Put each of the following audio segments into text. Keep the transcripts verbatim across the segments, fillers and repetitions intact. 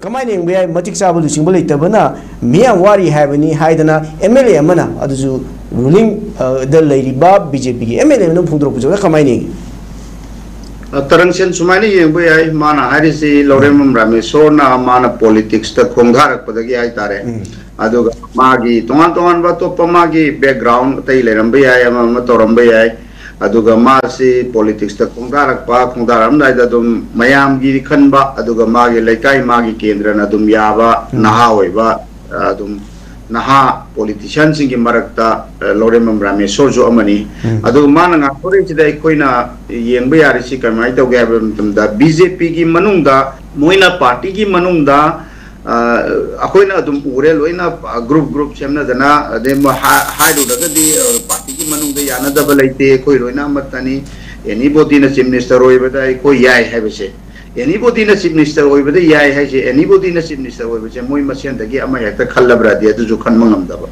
ꯀꯃꯥꯏꯅ ꯌꯦꯡꯕ ꯌꯥꯏ? ꯃꯇꯤꯛ ꯆꯥꯕ ꯂꯨꯆꯤꯡꯕ ꯂꯩꯇꯕꯅ ꯃꯤꯌꯥꯝ ꯋꯥꯔꯤ ꯍꯥꯏꯕꯅꯤ ꯍꯥꯏꯗꯅ ꯑꯦꯝ ꯑꯦꯜ ꯑꯦ ꯑꯃꯅ, ꯑꯗꯨꯁꯨ ꯔꯨꯂꯤꯡ, ꯑ, ꯗ ꯂꯩꯔꯤꯕ ꯕꯤ ꯖꯦ ꯄꯤꯒꯤ ꯑꯦꯝ ꯑꯦꯜ ꯑꯦ ꯑꯃꯅ ꯐꯣꯡꯗꯣꯔꯛꯄꯁꯤꯗ ꯀꯃꯥꯏꯅ ꯌꯦꯡꯉꯤ? ꯑ, ꯇꯔꯪꯁꯦꯟ, ꯁꯨꯃꯥꯏꯅ ꯌꯦꯡꯕ ꯌꯥꯏ꯫ ꯃꯥꯅ ꯍꯥꯏꯔꯤꯁꯤ ꯂꯧꯔꯦꯝꯕꯝ ꯔꯥꯃꯦꯁꯣꯔꯅ ꯃꯥꯅ ꯄꯣꯂꯤꯇꯤꯛꯁꯇ ꯈꯣꯡꯗꯥꯔꯛꯄꯗꯒꯤ ꯍꯥꯏꯇꯥꯔꯦ꯫ ꯎꯝ. ꯑꯗꯨꯒ ꯃꯥꯒꯤ ꯇꯣꯉꯥꯟ ꯇꯣꯉꯥꯟꯕ ꯑꯇꯣꯞꯄ ꯃꯥꯒꯤ ꯕꯦꯛꯒ꯭ꯔꯥꯎꯟ ꯑꯇꯩ ꯂꯩꯔꯝꯕ ꯌꯥꯏ, ꯑꯃ ꯑꯃ ꯇꯧꯔꯝꯕ ꯌꯥꯏ꯫ ꯑꯗꯨꯒ ꯃꯥꯁꯤ ꯄꯣꯂꯤꯇꯤꯛꯁꯇ ꯈꯣꯡꯗꯥꯔꯛꯄ, ꯈꯣꯡꯗꯥꯔꯝꯗꯥꯏꯗ ꯑꯗꯨꯝ ꯃꯌꯥꯝꯒꯤ ꯈꯟꯕ, ꯑꯗꯨꯒ ꯃꯥꯒꯤ ꯂꯩꯀꯥꯏ, ꯃꯥꯒꯤ ꯀꯦꯟꯗ꯭ꯔꯅ ꯑꯗꯨꯝ ꯌꯥꯕ ꯎꯝ. ꯅꯍꯥ ꯑꯣꯏꯕ, ꯑ, ꯑꯗꯨꯝ ꯅꯍꯥ ꯄꯣꯂꯤꯇꯤꯁꯤꯌꯥꯟꯁꯤꯡꯒꯤ ꯃꯔꯛꯇ, ꯑ, ꯂꯧꯔꯦꯝꯕꯝ ꯔꯥꯃꯦꯁꯣꯔꯁꯨ ꯑꯃꯅꯤ꯫ ꯎꯝ. ꯑꯗꯨꯒ ꯃꯥꯅ ꯉꯥꯡꯊꯣꯔꯛꯏꯁꯤꯗ ꯑꯩꯈꯣꯏꯅ ꯌꯦꯡꯕ ꯌꯥꯔꯤꯁꯤ ꯀꯃꯥꯏꯅ ꯇꯧꯒꯦ ꯍꯥꯏꯕ ꯃꯇꯝꯗ, ꯕꯤ ꯖꯦ ꯄꯤꯒꯤ ꯃꯅꯨꯡꯗ, ꯃꯣꯏꯅ ꯄꯥꯔꯇꯤꯒꯤ ꯃꯅꯨꯡꯗ, ꯑ, ꯑꯩꯈꯣꯏꯅ ꯑꯗꯨꯝ ꯎꯔꯦ, ꯂꯣꯏꯅ, ꯑ, ꯒ꯭ꯔꯨꯞ ꯒ꯭ꯔꯨꯞ ꯁꯦꯝꯅꯗꯅ, ꯑꯗꯩ ꯃ-, ꯍꯥ-, ꯍꯥꯏꯔꯨꯔꯒꯗꯤ, ꯑ, ꯄꯥꯔꯇꯤꯒꯤ ꯃꯅꯨꯡꯗ ꯌꯥꯅꯗꯕ ꯂꯩꯇꯦ, ꯑꯩꯈꯣꯏ ꯂꯣꯏꯅ ꯑꯃꯠꯇꯅꯤ, ꯑꯦꯅꯤꯕꯣꯗꯤꯅ ꯆꯤꯐ ꯃꯤꯅꯤꯁꯇꯔ ꯑꯣꯏꯕꯗ ꯑꯩꯈꯣꯏ ꯌꯥꯏ ꯍꯥꯏꯕꯁꯦ, ꯑꯦꯅꯤꯕꯣꯗꯤꯅ ꯆꯤꯐ ꯃꯤꯅꯤꯁꯇꯔ ꯑꯣꯏꯕꯗ ꯌꯥꯏ ꯍꯥꯏꯁꯦ, ꯑꯦꯅꯤꯕꯣꯗꯤꯅ ꯆꯤꯐ ꯃꯤꯅꯤꯁꯇꯔ ꯑꯣꯏꯕꯁꯦ ꯃꯣꯏ ꯃꯁꯦꯟꯗꯒꯤ ꯑꯃ ꯍꯦꯛꯇ ꯈꯜꯂꯕ꯭ꯔꯗꯤ ꯑꯗꯨꯁꯨ ꯈꯟꯕ ꯉꯝꯗꯕ꯫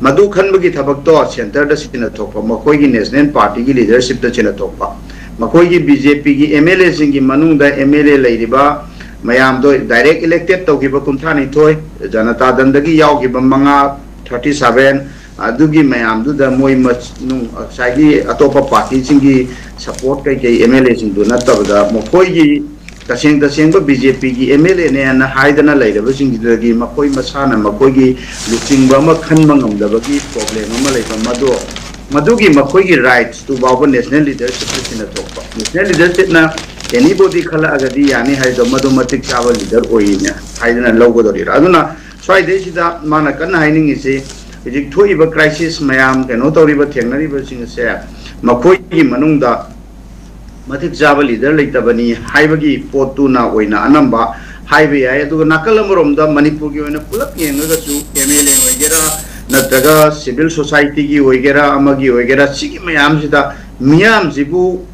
ꯃꯗꯨ ꯈꯟꯕꯒꯤ ꯊꯕꯛꯇꯣ ꯁꯦꯟꯇꯔꯗ ꯁꯤꯟꯅ ꯊꯣꯛꯄ, ꯃꯈꯣꯏꯒꯤ ꯅꯦꯁꯅꯦꯜ ꯄꯥꯔꯇꯤꯒꯤ ꯂꯤꯗꯔꯁꯤꯞꯇ ꯁꯤꯟꯅ ꯊꯣꯛꯄ, ꯃꯈꯣꯏꯒꯤ ꯕꯤ ꯖꯦ ꯄꯤꯒꯤ ꯑꯦꯝ ꯑꯦꯜ ꯑꯦꯁꯤꯡꯒꯤ ꯃꯅꯨꯡꯗ ꯑꯦꯝ ꯑꯦꯜ ꯑꯦ ꯂꯩꯔꯤꯕ ꯃꯌꯥꯝꯗꯣ, ꯗꯥꯏꯔꯦꯛ ꯏꯂꯦꯛꯇꯦꯠ ꯇꯧꯈꯤꯕ ꯀꯨꯟꯊ꯭ꯔꯥ ꯅꯤꯊꯣꯏ, ꯖꯅꯇꯥ ꯗꯟꯗꯒꯤ ꯌꯥꯎꯈꯤꯕ ꯃꯉꯥ, ꯊꯥꯔꯇꯤ ꯁꯚꯦꯟ, ꯑꯗꯨꯒꯤ ꯃꯌꯥꯝꯗꯨꯗ ꯃꯣꯏ ꯃꯁ-, ꯅꯨꯡ-, ꯉꯁꯥꯏꯒꯤ ꯑꯇꯣꯞꯄ ꯄꯥꯔꯇꯤꯁꯤꯡꯒꯤ ꯁꯄꯣꯔꯠ ꯀꯩꯀꯩ ꯑꯦꯝ ꯑꯦꯜ ꯑꯦꯁꯤꯡꯗꯨ ꯅꯠꯇꯕꯗ, ꯃꯈꯣꯏꯒꯤ ꯇꯁꯦꯡ ꯇꯁꯦꯡꯕ ꯕꯤ ꯖꯦ ꯄꯤꯒꯤ ꯑꯦꯝ ꯑꯦꯜ ꯑꯦꯅꯦꯅ ꯍꯥꯏꯗꯅ ꯂꯩꯔꯕꯁꯤꯡꯁꯤꯗꯒꯤ ꯃꯈꯣꯏ ꯃꯁꯥꯅ ꯃꯈꯣꯏꯒꯤ ꯂꯨꯆꯤꯡꯕ ꯑꯃ ꯈꯟꯕ ꯉꯝꯗꯕꯒꯤ ꯄ꯭ꯔꯣꯕ꯭ꯂꯦꯝ ꯑꯃ ꯂꯩꯕ, ꯃꯗꯣ, ꯃꯗꯨꯒꯤ ꯃꯈꯣꯏꯒꯤ ꯔꯥꯏꯠꯁꯇꯨ ꯐꯥꯎꯕ ꯅꯦꯁꯅꯦꯜ ꯂꯤꯗꯔꯁꯤꯞꯇ ꯁꯤꯟꯅ ꯊꯣꯛꯄ꯫ ꯅꯦꯁꯅꯦꯜ ꯂꯤꯗꯔꯁꯤꯞꯅ ꯑꯦꯅꯤꯕꯣꯗꯤ ꯈꯜꯂꯛꯑꯒꯗꯤ ꯌꯥꯅꯤ ꯍꯥꯏꯗꯣ, ꯃꯗꯨ ꯃꯇꯤꯛ ꯆꯥꯕ ꯂꯤꯗꯔ ꯑꯣꯏꯌꯦꯅ ꯍꯥꯏꯗꯅ ꯂꯧꯒꯗꯧꯔꯤꯔꯥ? ꯑꯗꯨꯅ ꯁ꯭ꯋꯥꯏꯗꯩꯁꯤꯗ ꯃꯥꯅ ꯀꯟꯅ ꯍꯥꯏꯅꯤꯡꯉꯤꯁꯤ, ꯍꯧꯖꯤꯛ ꯊꯣꯛꯏꯕ ꯀ꯭ꯔꯥꯏꯁꯤꯁ ꯃꯌꯥꯝ, ꯀꯩꯅꯣ ꯇꯧꯔꯤꯕ, ꯊꯦꯡꯅꯔꯤꯕꯁꯤꯡ ꯑꯁꯦ ꯃꯈꯣꯏꯒꯤ ꯃꯅꯨꯡꯗ ꯃꯇꯤꯛ ꯆꯥꯕ ꯂꯤꯗꯔ ꯂꯩꯇꯕꯅꯤ ꯍꯥꯏꯕꯒꯤ ꯄꯣꯠꯇꯨꯅ ꯑꯣꯏꯅ ꯑꯅꯝꯕ ꯍꯥꯏꯕ ꯌꯥꯏ꯫ ꯑꯗꯨꯒ ꯅꯥꯀꯜ ꯑꯃꯔꯣꯝꯗ ꯃꯅꯤꯄꯨꯔꯒꯤ ꯑꯣꯏꯅ ꯄꯨꯂꯞ ꯌꯦꯡꯉꯒꯁꯨ ꯑꯦꯝ ꯑꯦꯜ ꯑꯦ ꯑꯣꯏꯒꯦꯔꯥ, ꯅꯠꯇ꯭ꯔꯒ ꯁꯤꯚꯤꯜ ꯁꯣꯁꯥꯏꯇꯤꯒꯤ ꯑꯣꯏꯒꯦꯔꯥ, ꯑꯃꯒꯤ ꯑꯣꯏꯒꯦꯔꯥ, ꯁꯤꯒꯤ ꯃꯌꯥꯝꯁꯤꯗ ꯃꯤꯌꯥꯝꯁꯤꯕꯨ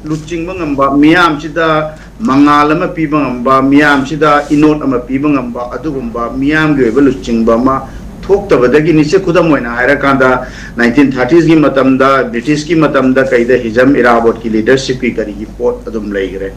ꯂꯨꯆꯤꯡꯕ ꯉꯝꯕ, ꯃꯤꯌꯥꯝꯁꯤꯗ ꯃꯉꯥꯜ ꯑꯃ ꯄꯤꯕ ꯉꯝꯕ, ꯃꯤꯌꯥꯝꯁꯤꯗ ꯏꯅꯣꯠ ꯑꯃ ꯄꯤꯕ ꯉꯝꯕ, ꯑꯗꯨꯒꯨꯝꯕ ꯃꯤꯌꯥꯝꯒꯤ ꯑꯣꯏꯕ ꯂꯨꯆꯤꯡꯕ ꯑꯃ ꯊꯣꯛꯇꯕꯗꯒꯤꯅꯤ꯫ ꯁꯤ ꯈꯨꯗꯝ ꯑꯣꯏꯅ ꯍꯥꯏꯔꯀꯥꯟꯗ, ꯅꯥꯏꯟꯇꯤꯟ ꯊꯥꯔꯇꯤꯁꯀꯤ ꯃꯇꯝꯗ, ꯕ꯭ꯔꯤꯇꯤꯁꯀꯤ ꯃꯇꯝꯗ ꯀꯩꯗ ꯍꯤꯖꯝ ꯏꯔꯥꯕꯣꯠꯀꯤ ꯂꯤꯗꯔꯁꯤꯞꯀꯤ ꯀꯔꯤꯒꯤ ꯄꯣꯠ ꯑꯗꯨꯝ ꯂꯩꯈ꯭ꯔꯦ꯫